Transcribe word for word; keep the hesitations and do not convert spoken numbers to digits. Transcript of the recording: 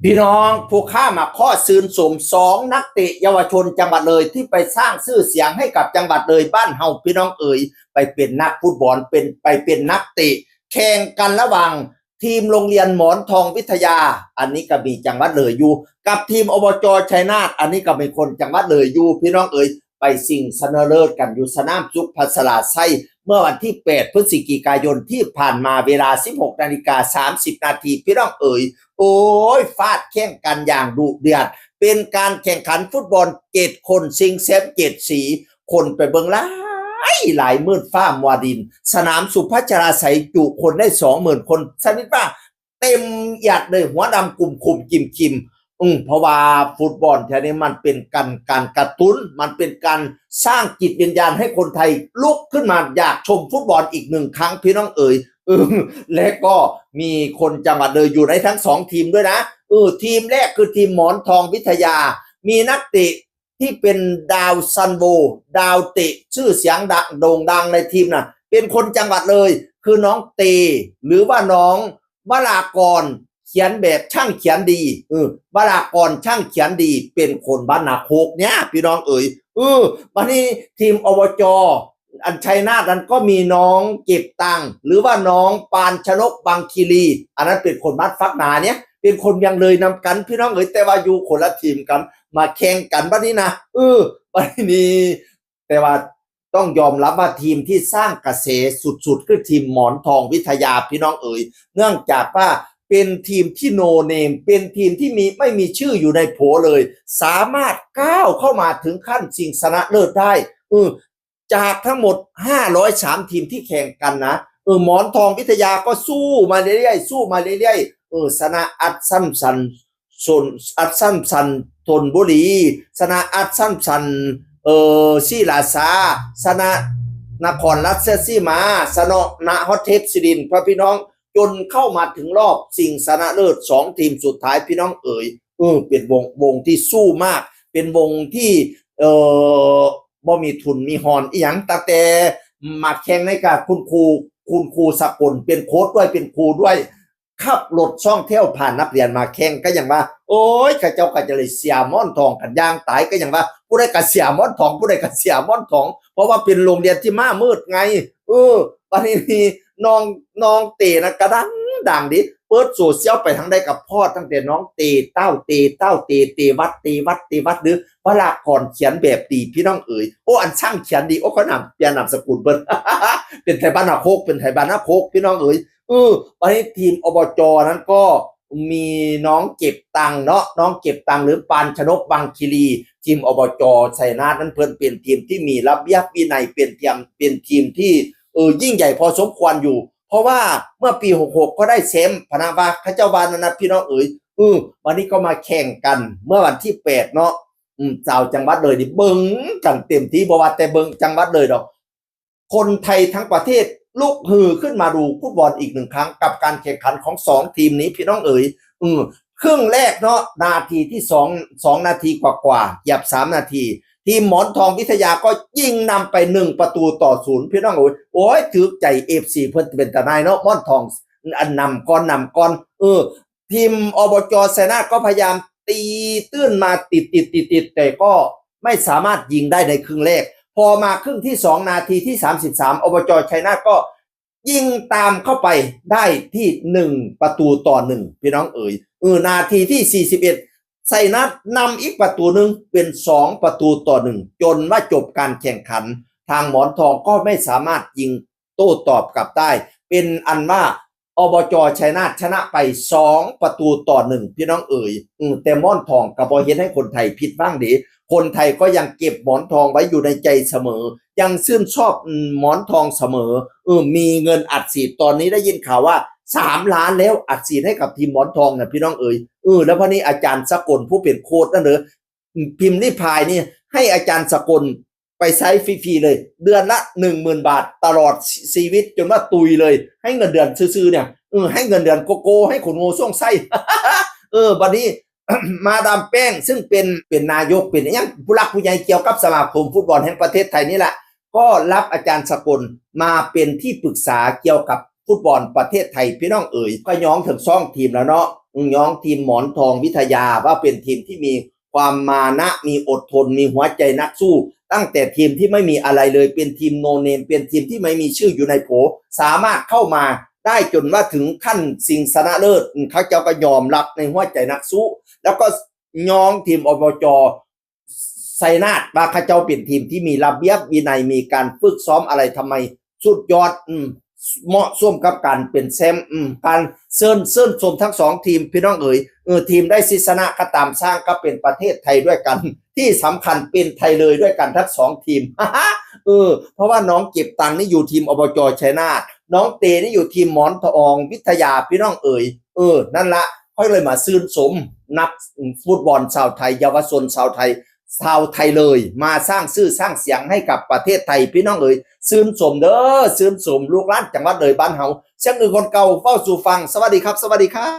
พี่น้องผู้ข้ามาข้อซื่นสมสองนักเตะเยาวชนจังหวัดเลยที่ไปสร้างชื่อเสียงให้กับจังหวัดเลยบ้านเฮาพี่น้องเอ๋ย ไปเป็นนักฟุตบอลเป็นไปเป็นนักเตะ แข่งกันระหว่างทีมโรงเรียนหมอนทองวิทยา อันนี้ก็มีจังหวัดเลยอยู่ กับทีมอบจชัยนาท อันนี้ก็เป็นคนจังหวัดเลยอยู่พี่น้องเอ๋ย ไปชิงชนะเลิศกันอยู่สนามสุพัชราไสยเมื่อวันที่แปดพฤศจิกายนที่ผ่านมาเวลาสิบหกนาฬิกาสามสิบนาทีพี่น้องเอ๋ย โอ้ยฟาดแข่งกันอย่างดุเดือด เป็นการแข่งขันฟุตบอลเจ็ดคนชิงแชมป์เจ็ดสี คนไปเบิ่งหลายหลายหมื่นฟ้ามัวดิน สนามสุพัชราไสยจุคนได้สองหมื่นคนชนิดว่าเต็มหยัดเลยหัวดำกลุ่มคุมกิมคิม อืมเพราะว่าฟุตบอลแถวนี้มันเป็นการการกระตุ้น มันเป็นการสร้างจิตวิญญาณให้คนไทยลุกขึ้นมาอยากชมฟุตบอลอีกหนึ่งครั้งพี่น้องเอ๋ยเออและก็มีคนจังหวัดเลยอยู่ในทั้งสองทีมด้วยนะเออทีมแรกคือทีมหมอนทองวิทยา มีนักเตะที่เป็นดาวซันโวดาวเตะชื่อเสียงดังโด่งดังในทีมนะเป็นคนจังหวัดเลย คือน้องเต หรือว่าน้องวรากรเขียนแบบช่างเขียนดีเออวรากรช่างเขียนดีเป็นคนบ้านนาโคกเนี่ยพี่น้องเอ๋ยเออวันนี้ทีมอบจอันชัยนาทนั้นก็มีน้องเก็บตังค์หรือว่าน้องปานชนกบางคีรี อันนั้นเป็นคนบ้านฟักนาเนี่ยเป็นคนยังเลยนำกันพี่น้องเอ๋ยแต่ว่าอยู่คนละทีมกัน มาแข่งกันบัดนี้นะเออบัดนี้แต่ว่าต้องยอมรับว่าทีมที่สร้างกระแสสุดๆคือทีมหมอนทองวิทยาพี่น้องเอ๋ยเนื่องจากว่าเป็นทีมที่โนเนมเป็นทีมที่มีไม่มีชื่ออยู่ในโผเลย สามารถก้าวเข้ามาถึงขั้นชิงชนะเลิศได้เออจากทั้งหมดห้าร้อยสามทีมที่แข่งกันนะเออหมอนทองวิทยาก็สู้มาเรื่อยๆสู้มาเรื่อยๆเออชนะอัสสัมชัน ชนอัสสัมชันธนบุรีชนะอัสสัมชันเอ่อศรีราชาชนะนครราชสีมาชนะฮอตเทพศิรินทร์พระพี่น้องจนเข้ามาถึงรอบชิงชนะเลิศสองทีมสุดท้ายพี่น้องเอ๋ยเออเป็นวงวงที่สู้มาก เป็นวงที่เอ่อบ่มีทุนมีฮอนอีหยังตั้งแต่มาแข่งในการคุณครูคุณครูสกลเป็นโค้ชด้วยเป็นครูด้วย ขับรถสองแถวผ่านนักเรียนมาแข่งก็ยังว่า โอ้ยข้าเจ้าก็จะเลยเสียหมอนทองกันอย่างตายก็ยังว่า ผู้ใดก็เสียหมอนทองผู้ใดก็เสียหมอนทอง เพราะว่าเป็นโรงเรียนที่มามืดไงเออวันนี้น้องน้องเตนะกระดังดังดิเปิดโซเชียลไปทางใดกับพ่อตั้งแต่น้องเตเต้าเตเต้าเตเตวัดเตวัดเตวัดหรือวรากรเขียนแบบดีพี่น้องเอ๋ยโอ้อันช่างเขียนดีโอ้เขานามเปลี่ยนนามสกุลเปิ้นเป็นไทยบ้านนาโคกเป็นไทยบ้านนาโคกพี่น้องเอ๋ย เออวันนี้ทีมอบจนั้นก็มีน้องเก็บตังค์เนาะน้องเก็บตังค์หรือปานชนกบางคีรี ทีมอบจชัยนาทนั้นเพิ่นเป็นทีมที่มีระเบียบวินัยเป็นทีมเป็นทีมที่เออยิ่งใหญ่พอสมควรอยู่ เพราะว่าเมื่อปีหกหกก็ได้แชมป์พะนะว่าเขาเจ้าว่านั่นนะพี่น้องเอ๋ยเออวันนี้ก็มาแข่งกันเมื่อวันที่แปดเนาะอืมชาวจังหวัดเลยนี่เบิ่งกันเต็มที่บ่ว่าแต่เบิ่งจังหวัดเลยดอก คนไทยทั้งประเทศลุกฮือขึ้นมาดูฟุตบอลอีกหนึ่งครั้งกับการแข่งขันของสองทีมนี้พี่น้องเอ๋ยอืมครึ่งแรกเนาะนาทีที่สองสองนาทีกว่ากว่าๆเกือบสามนาที ทีมหมอนทองวิทยาก็ยิงนำไปหนึ่งประตูต่อศูนย์พี่น้องเอ๋ยโอ้ยถือใจเอฟซีเพิ่นเป็นตาหน่ายเนาะหมอนทองอันนำก่อนนำก่อนเออทีมอบจชัยนาทก็พยายามตีตื้นมาติดติดติดติดแต่ก็ไม่สามารถยิงได้ในครึ่งแรก พอมาครึ่งที่สองนาทีที่สามสิบสามอบจชัยนาทก็ยิงตามเข้าไปได้ที่หนึ่งประตูต่อหนึ่งพี่น้องเอ๋ยเออนาทีที่สี่สิบเอ็ดชัยนาทนำอีกประตูหนึ่งเป็นสองประตูต่อหนึ่งจนว่าจบการแข่งขัน ทางหมอนทองก็ไม่สามารถยิงโต้ตอบกลับได้ เป็นอันว่าอบจชัยนาทชนะไปสองประตูต่อหนึ่งพี่น้องเอ๋ยอืมแต่หมอนทองก็บ่เฮ็ดให้คนไทยผิดหวังเด้คนไทยก็ยังเก็บหมอนทองไว้อยู่ในใจเสมอ ยังชื่นชอบอืมหมอนทองเสมอเออมีเงินอัดฉีดตอนนี้ได้ยินข่าวว่าสามล้านแล้วอัดฉีดให้กับทีมหมอนทองนะพี่น้องเอ๋ยเออแล้วพอนี้อาจารย์สกลผู้เป็นโค้ชนั่นเด้ออืมพิมพ์ริพายนี่ให้อาจารย์สกล ไปใช้ฟรีๆเลย เดือนละหนึ่งหมื่นบาทตลอดชีวิตจนว่าตุยเลย ให้เงินเดือนซื่อๆเนี่ยเออให้เงินเดือนโกโก้ให้ขนโง่ส่งไส้เออบัดนี้ มาดามแป้งซึ่งเป็นเป็นนายกเป็นอหยังผู้หลักผู้ใหญ่เกี่ยวกับสมาคมฟุตบอลแห่งประเทศไทยนี่แหละ ก็รับอาจารย์สกลมาเป็นที่ปรึกษาเกี่ยวกับฟุตบอลประเทศไทยพี่น้องเอ๋ยก็ย้องถึงสองทีมแล้วเนาะ ย้องทีมหมอนทองวิทยาว่าเป็นทีมที่มีความมานะ มีอดทน มีหัวใจนักสู้ ตั้งแต่ทีมที่ไม่มีอะไรเลย เป็นทีมโนเนม เป็นทีมที่ไม่มีชื่ออยู่ในโผ สามารถเข้ามาได้จนว่าถึงขั้นชิงชนะเลิศ เขาเจ้าก็ยอมรับในหัวใจนักสู้ แล้วก็ย้องทีมอบจ ชัยนาทว่าเขาเจ้าเป็นทีมที่มีระเบียบวินัย มีการฝึกซ้อมอะไรทำไมสุดยอด อืม เหมาะสมกับการเป็นแชมป์ อืม การเชิญ เชิญชมทั้งสองทีม พี่น้องเอ๋ย เออ ทีมได้สิชนะก็ตามสร้างก็เป็นประเทศไทยด้วยกัน ที่สำคัญเป็นไทยเลยด้วยกันทั้งสองทีม เออ เพราะว่าน้องเก็บตังค์นี่อยู่ทีมอบจ ชัยนาท น้องเตนี่อยู่ทีมหมอนทองวิทยา พี่น้องเอ๋ย เออ นั่นละ ค่อยเลยมาชื่นชมนักฟุตบอลชาวไทย เยาวชนชาวไทย ชาวไทยเลย มาสร้างชื่อสร้างเสียงให้กับประเทศไทย พี่น้องเอ๋ย ชื่นชมเด้อ ชื่นชมลูกหลานจังหวัดเลยบ้านเฮา เสียงอื่นคนเก่าเฝ้าสู่ฟัง สวัสดีครับ สวัสดีครับ